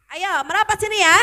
Ayo merapat sini ya.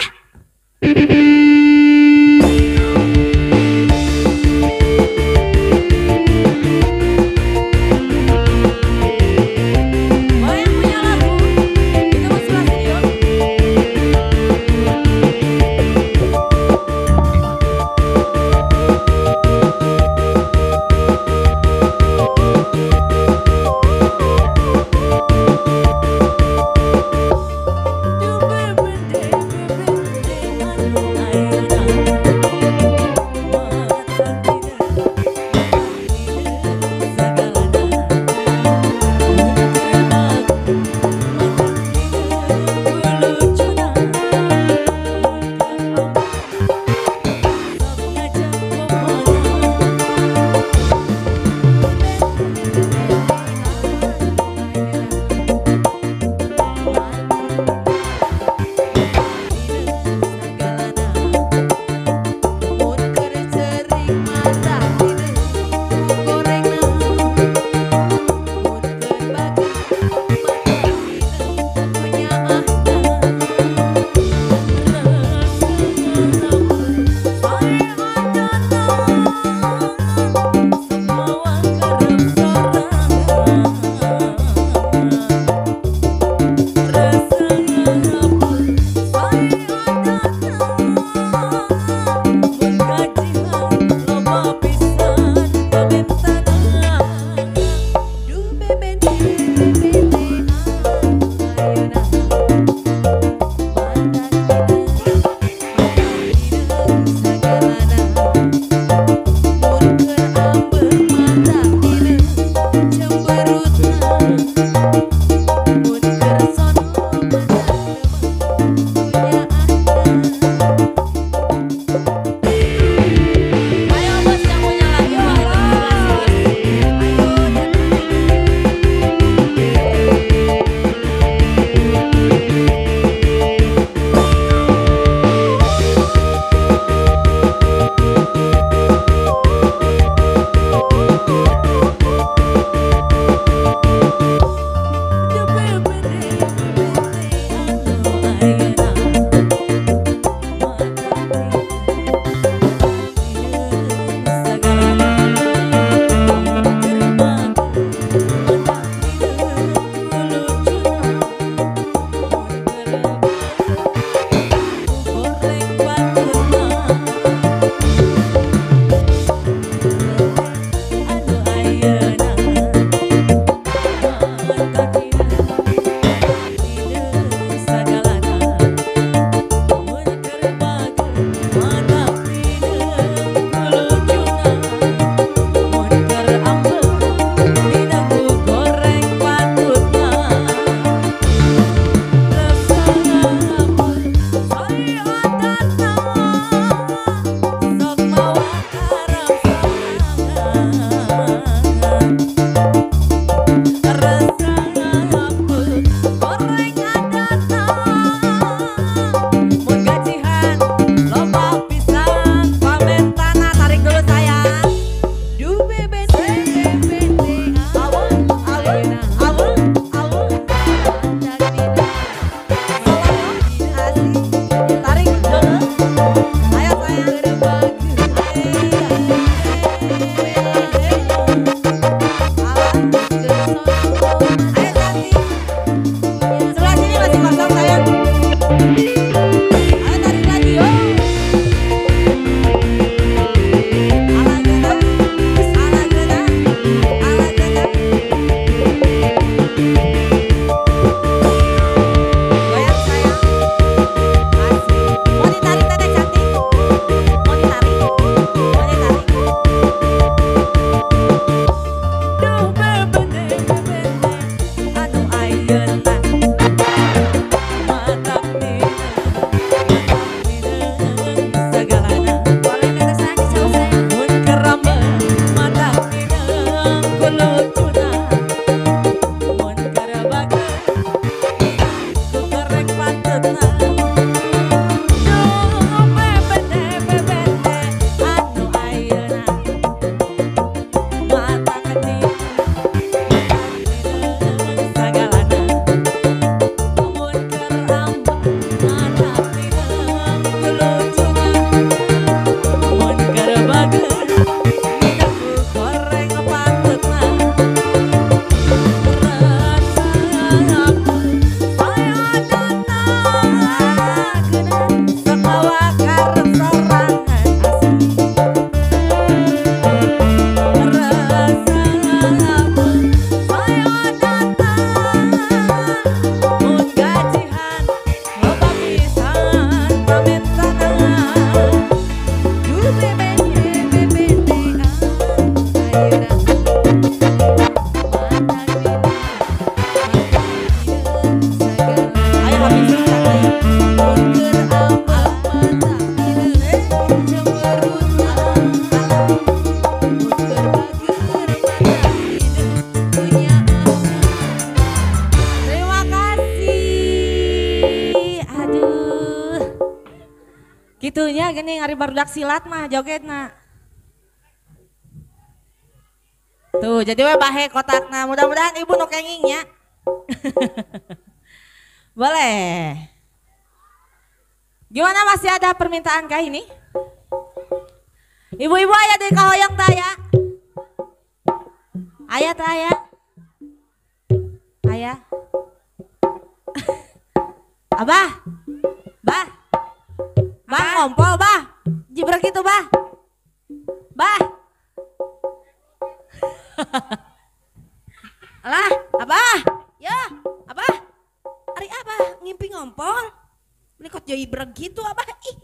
Kitunya gini ngari barudak silat mah jogetna. Tuh, jadi we bahe kotakna. Mudah-mudahan ibu nu kenging nya. Boleh. Gimana, masih ada permintaan kah ini? Ibu-ibu aya di kahoyong teh aya? Aya teh aya? Aya. Abah. Bah. Bah ngompol bah. Jibrek itu bah. Bah. Alah, abah. Ya, abah. Ari abah ngimpi ngompol. Ini kok jibrek gitu abah. Ih.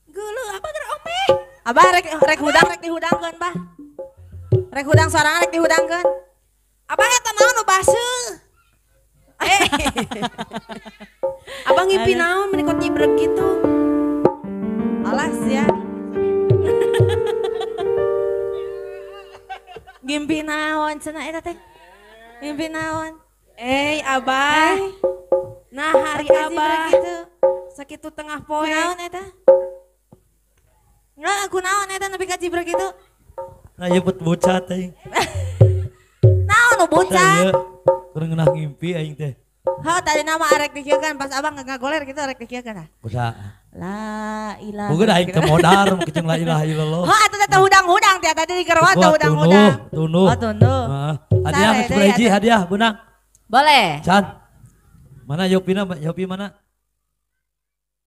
Geuleuh abah geura omeh. Abah rek hudang rek dihudangkeun bah. Rek hudang sorangan rek dihudangkeun. Abah eta naon nu baseuh? Abah ngimpi naon meni kok nyibrek gitu. Alas ya. Ngimpi naon cenah eta teh? Ngimpi naon? Abah. Nah hari abah gitu. Sakitu tengah poe. Kunaon eta? Enggak, kunaon eta nepi ka jibrek gitu. Nah ieu put bucat aing. Naon nu bucat? Kurang ngeunah ngimpi aing teh. Ha tadi nama arek dikieukeun pas abang ngagoler gitu arek dikieukeun ah. Kusaha? La ilaha. Boga aing teu modar mun la ilaha illallah. Ha atuh teh hudang-hudang teh tadi di gerwan teh hudang-hudang. Tunduh. Oh tunduh. Heeh. Hadiah geus hiji hadiah beunang. Boleh. Can. Mana Yopina? Yopi mana?